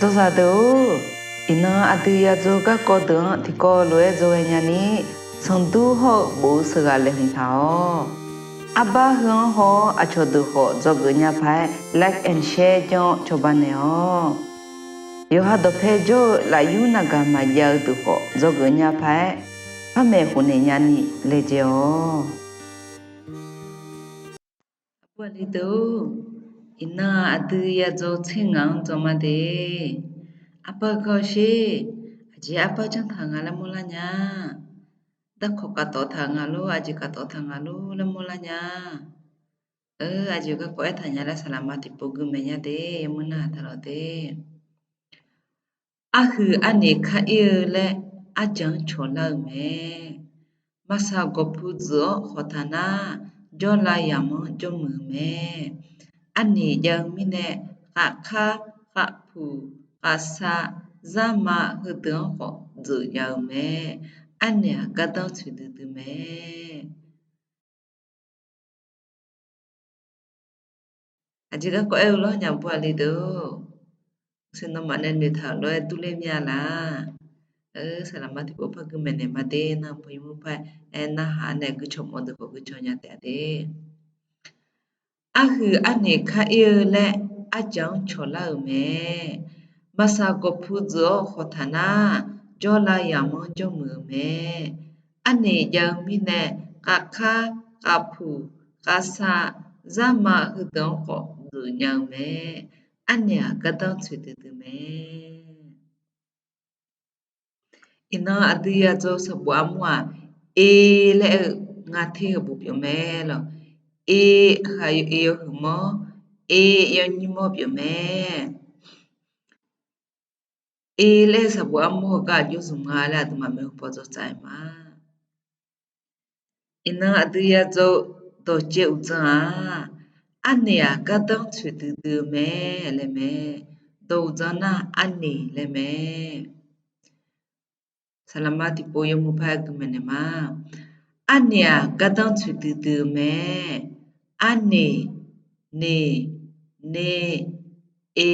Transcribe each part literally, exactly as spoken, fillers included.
Dzawzaq deuq-or, iqnan aqdui yadzaw garkawv deuq-anr tiqkawv lof-aer dzawghae nyani, sanqdur hawr-eu bof-eu sheuqghaq laeqhmq taq-awq. Arbar heu-anr haw-awr aqcawq deuq khawf dzawgeuf nya paq-aer like and share janr-awr cawba naeq-awq. Yawqha dawqpae jawr-eu lafyur navgaq maqjav-eu deuq khawf dzawgeuf nya paq-aer, par maeqhu naeq nyani laejae-awq. Aqbur aqli deuq-or, iqnan aqdui yadzaw tser ngaq-anr dzaw ma de. Arbar kawv sher, aqjeq arbar janr taq nga laer mawrlar nya. Darkawq kaqtawf taq nga lor, aqjeq kaqtawf taq nga lor laer mawrlar nya. Aqjeq garkawv aertaq nya laer saqlaqma tiqpov gui maeq nya de, yawmuir narhaq taq lawq de. Arhuiq arnaeq kar ir-eu laer arjaq-anr cawqlar-euq mae. Maqsaq gawqpu dzuif-awr khawqtaq nar, jawrlav yamq-anr jawrmuiq-eu mae. Arnaeq jav-eu mirnae, khavkar, khavpuq, khavsar, zarma heudeuq-anr khawf dzeuf jav-eu mae. Arnaeq-aq gardanr tsoeqdui dui mae. Aqjeq garkawv aer-eu lawr nya aqbur aqli deuq-or, siqnan maqnaeq noeqtaq-euq lof-aer durler mya laq. Saqlaqma tiqpov par gui maeqnaeq ma de, nar paw yawmuir par-aer narhaq nae guicawq mawf deuq khawf guicawq nya taef-a de. Arhuiq arnaeq kar ir-eu laer arjaq-anr cawqlar-euq mae. Maqsaq gawqpu dzuif-awr khawqtaq nar, jawrlav yamq-anr jawrmuiq-euq mae. Arnaeq jav-eu mirnae, khavkar, khavpuq, khavsar, zarma heudeuq-anr khawf dzeuf jav-eu mae. Arnaeq-aq gardanr tsoeqdui dui mae. Iqnan aqdui yadzaw sanqbof armur-aq, e laer aer-eu nga ter heu bof pyeuf mae lawq. E, haq yaw e yawhuiq mawr, e yawnyir mawr pyeuf mae. E laer-eu sanqbof armur heugar aqjox zmq nga laer aqduimaf maeqhu paw dzaw tsaf-aer ma. Iqnan aqdui yadzaw dawqcaev uqdzan-aq, arnaeq-aq gardanr tsoeqdui dui-eu mae laer mae. Dawq uqdzan nar arnaeq laer mae. Saqlaqma tiqpov yawmuiq par-aer gui maeqnaeq ma. Arnaeq-aq gardanr tsoeqdui dui-eu mae. Arnaeq, naeq, nae, e,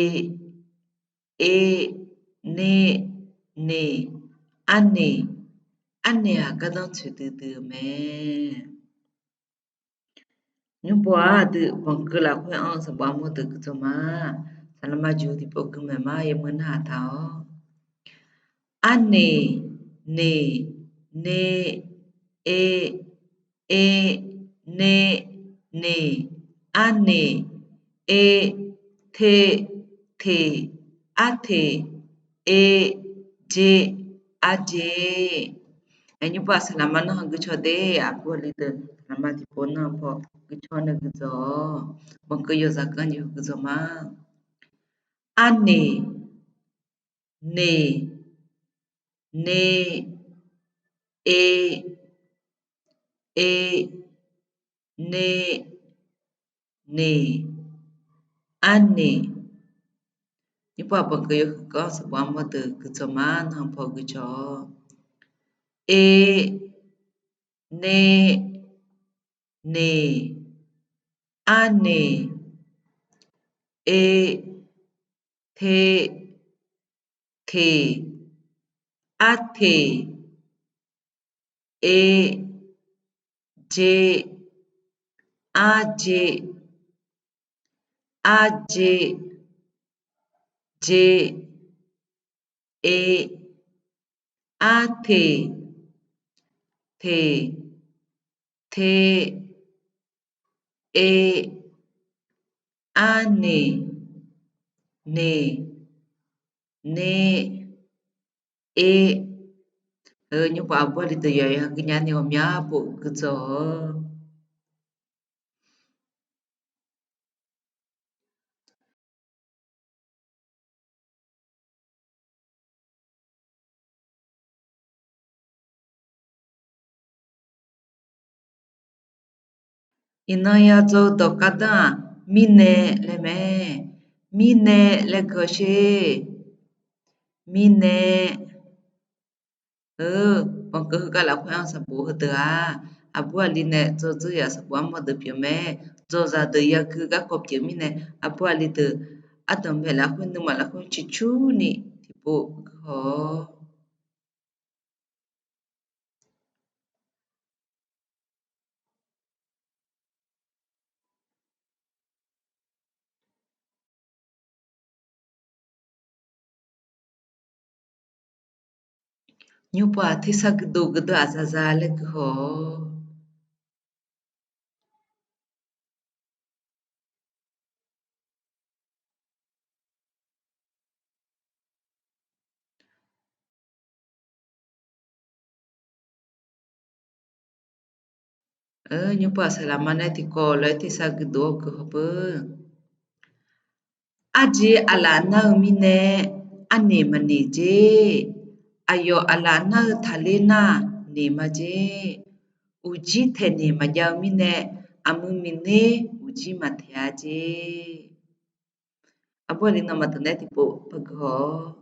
e, nae, naeq, arnaeq, arnaeq-aq gardanr tsoeqdui dui-eu mae. Nymrpov-aq aqdui banqkeuv lafkhoer anr-eu sanqbof armur deuq guidzawq ma. Saqlaqma jeq tiqpov gui maeq ma, yawmuir narhaq taq-awr. Arnaeq, naeq, nae, e, e, nae, naeq, arnaeq, e, te, teq, arteq, e, jeq, arjeq. Nymrpov-aq saqlaqma nanrha guicaw de, aqbur aqli deuq saqlaqma tiqpov nanrha paw guicaw nae guidzawq-awq. Banqkeuv yawzaq ganr jeq guidzawq ma. Arnaeq, naeq, nae, e, e, nae, naeq, arnaeq. Nymrpov-aq banqkeuv yawhuiq ganr sanqbof armur deuq guidzawq ma, nanrha paw guicaw-awq. E, nae, naeq, arnaeq, e, te, teq, arteq, e, jeq, arjeq, arjeq, jeq, e, arteq, teq, te, e, arnaeq, naeq, nae, e. Heu nymrpov aqbur aqli deuq yawqha gui nyani ghawqmya pov guidzawq-awq. Iqnan yadzaw dawq gardanr-aq, mirnae laer mae. Mirnae laer gui-awr sher. Mirnae. Heu, banqkeuv heugar lafkhoer anr-eu sanqbof heudeuq-aq, aqbur aqli nae dzawdzeur yaf sanqbof armur deuq pyeuf mae. Dzawzaq deuq yagui garkawv pyeuf mirnae, aqbur aqli deuq Ardanqbae lafkhoer nuima lafkhoer ciqcurni tiqpov guihaw-awq. Nymrpov-aq tersar guidov guidov-aq zaza laer guihaw-awq. Nymrpov-aq saqlaqma nae tiqkawv lof-aer tersar guidov-awr guihaw peuq. Arjeq aqlaf nar-eu mirnae arniq maqniq jer. Aqyawf aqlaf nar-eu taqler nar-aq niq ma jer. Uqjir taeqniq maqjav-eu mirnae, aqmuiq miqner uqjir maqtaeq-a jer. Aqbur aqli nawmaf deuq nae tiqpov par guihaw-awq.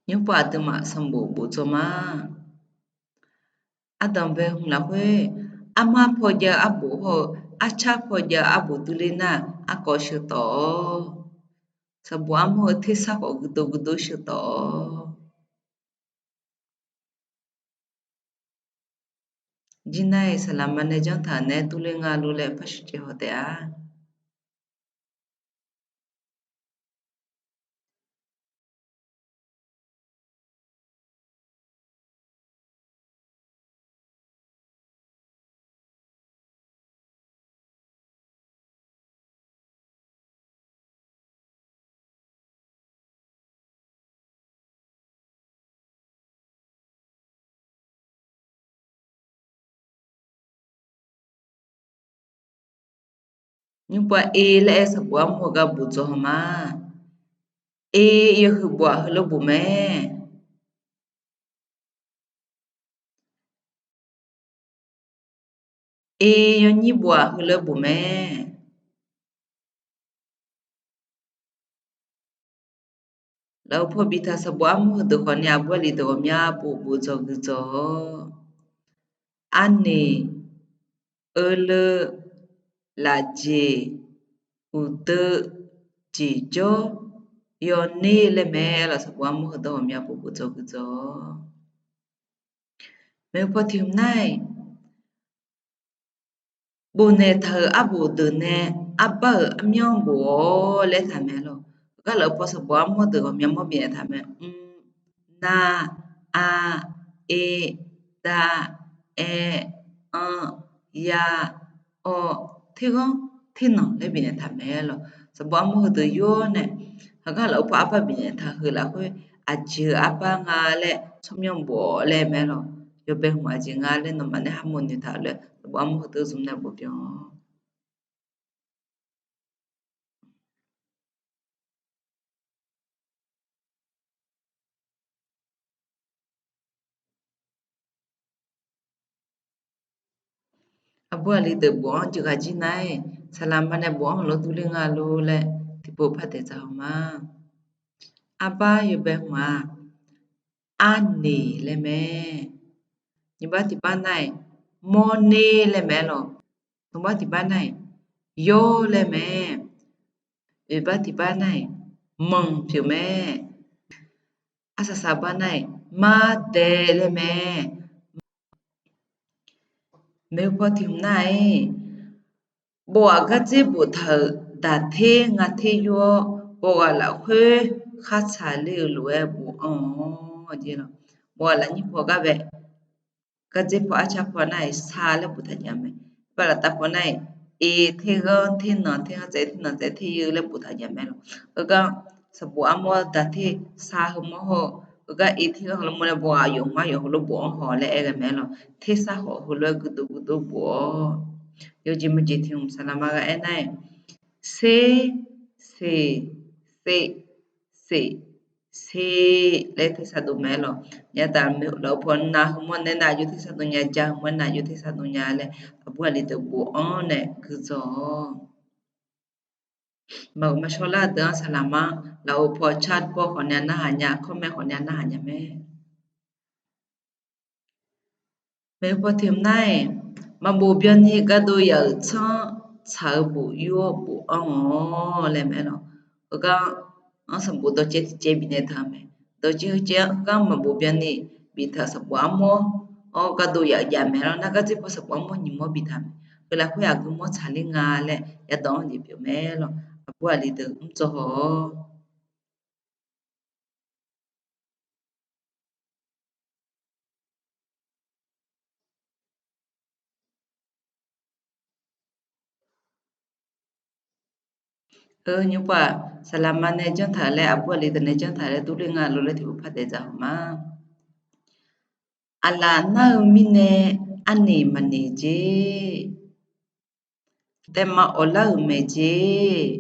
Nymrpov aqduimaf sanqbof bof dzaw ma. Ardanqbae hmq lafkhoer, armar paw jav-eu arbof hawr-eu, arcar paw jav-eu arbof durler nar, arkawv sheuq tawf-awq. Sanqbof armawr-eu tersar khawf guidov guidov sheuq tawf-awq. Jir nar-iq saqlaqma nae janrtaq naeq-aer durler nga lor laer par sheuqcaev haw taef-a. Nymrpov-aq e laer aer sanqbof armawr-eu gar bof dzaw haw ma. E yawhuiq bof-aq heulof bof mae. E yawnyir bof-aq heulof bof mae. Lafov paw biftaq sanqbof armawr heudeuq khawfni aqbur aqli deuq ghawqmya bof bof dzaw gui dzaw-awq. Arniq, eurleu, lafjeq, uqdeuv, jeqjawr, yawner laer mae. Lafov sanqbof armawr heudeuq ghawqmya bof bof dzaw gui dzaw-awq. Maeqhu paw tiq hmq nar-iq, bofnaeq taq-euq arbof deuq nae arbar-euq armyanr bof-awr laer taq mae lawq. Heugar lafov paw sanqbof armawr deuq ghawqmya mawr bifnaeq taq mae. Mq, na, a, e, da, aer, anr, ya, awr, terghanr, ternanq laer bifnaeq taq mae lawq. Sanqbof armawr heudeuq yawr nae, heugar lafov paw arbar bifnaeq taq heu lafkhoer aqjeq-euq arbar nga laer tsawrmyanr bof-awr laer mae lawq. Yawbae hmq aqjeq nga laer nawmaf nae ha mawr noeqtaq-eu lof-aer sanqbof armawr heudeuq zmq nae bof byan-awq. Aqbur aqli deuq bof-anr jeqghaq jir nar-iq, saqlaqma nae bof-anr lawr durler nga lor laer tiqpov par daeq dzaq haw ma. Arbar yawbae hmq-aq, arniq laer mae. Nyiq bar tiq bar nar-iq, mawrner laer mae lawq. Smq bar tiq bar nar-iq, yawr laer mae. Oeq bar tiq bar nar-iq, manq pyeuf mae. Arsaq saq bar nar-iq, mardae laer mae. Maeqhu paw tiq hmq nar-iq, bawq ghaq gardzer boftaq-euq daqter ngater yur-awr, bawq ghaq lafkhoer khartsaq ler-eu lof-aer bof-anr-awq. Bawq ghaq lafnyir paw gar bae, gardzer paw arcar paw nar-iq sar laer boftaq jaq mae. Bawq ghaq laftav paw nar-iq, e, terghanr, ternanq, terghanr tsaev, ternanq tsaev, teryeu laer boftaq jaq mae lawq. Heugar sanqbof armawr daqter sar heumawr haw-eu, heugar e terghanr heulof mawr nae bawq ghaq yawq hmq-ar yawq heulof bof-anr haw laer aer ghae mae lawq. Tersar khawf heulof-aer guirdov guirdov bof-awr, yawjeq maqjeq tiq hmq saqlaqma ghaq aer nar-iq, ser, seq, seq, seq, seq laer tersar dov mae lawq. Nyataf lafov paw nav heumawr nae nav jov tersar dov nya, ja heumawr nav jov tersar dov nya laer aqbur aqli deuq bof-anr nae guirdzaw-awq. Maqgaq maqshawr lar-eu deuq-anr saqlaq ma. Lafov paw chat paw khawf nae narhaq nya, comment khawf nae narhaq nya mae. Maeqhu paw tiq hmq nar-aq, maqbof byanni gardov yaf-euq tsanr tsaq-eu bof yur-awr bofanr-awq laer mae lawq. Heugar-anr sanqbof dawqcaev tiq caev bifnaeq taq-eu mae. Dawqcaev heu caev-anr heugar maqbof byanni biftaq-euq sanqbof armawr-awr gardov yaf-euq jav mae lawq. Nargar dzer paw sanqbof armawr nyiq mawr biftaq mae. Heu lafkhoer aqgeu mawr tsaqler nga laer yadawq-anr jeq pyeuf mae lawq. Aqbur aqli deuq mr dzaw haw-awq. Eu, nymrpov-aq, saqlaq ma nae janr taq-eu laer, aqbur aqli deuq nae janr taq-eu laer durler nga lof laer tiqpov par daef dzaq haw ma. Aqlaf nar-eu mirnae arniq maqniq jer. Taef ma awqlar-euq mae jer.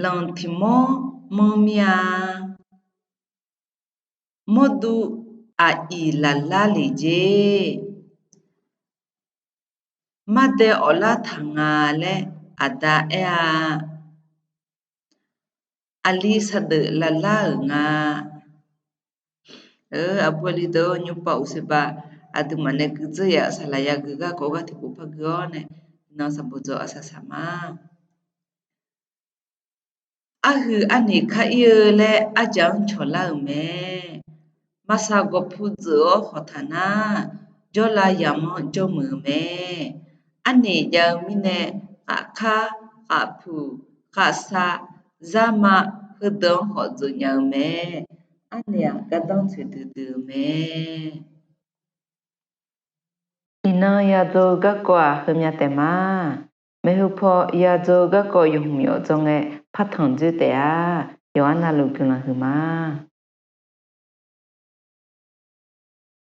Lanq tiq mawr manr mir-a. Mawrdu aqiq laflar le jer. Mardae awqlar taq nga laer aqda aer-a. Aqli saqdeuf laflar-euq nga. Eu, aqbur aqli deuq-or, nymrpov uqseqpav aqduimaf nae guidzeur yaf-euq saqlaq yagui garkawv gar tiqpov par gui-awr nae, iqnan sanqbof dzaw arsaq saq ma. Arhuiq arniq kar ir-eu laer arjaq-anr cawqlar-euq mae. Maqsaq gawq pu dzeuf-awr khawqtaq nar, jawrlav yamq-anr jawrmuiq-eu mae. Arniq jav-eu mirnae, khavkar, khavpuq, khavsav, zarma, heudeuq-anr khawf dzeuf nya-eu mae. Arniq-aq, gardanr toeqdui dui-eu mae. Iqnan yadzaw-eu garkawv-aq, heumya taef ma. Maeqhu paw yadzaw-eu garkawv yawq hmq yawf dzawr ngae, partanq dzoer taef-a. Yawqha navluf guiqlanq huiq ma.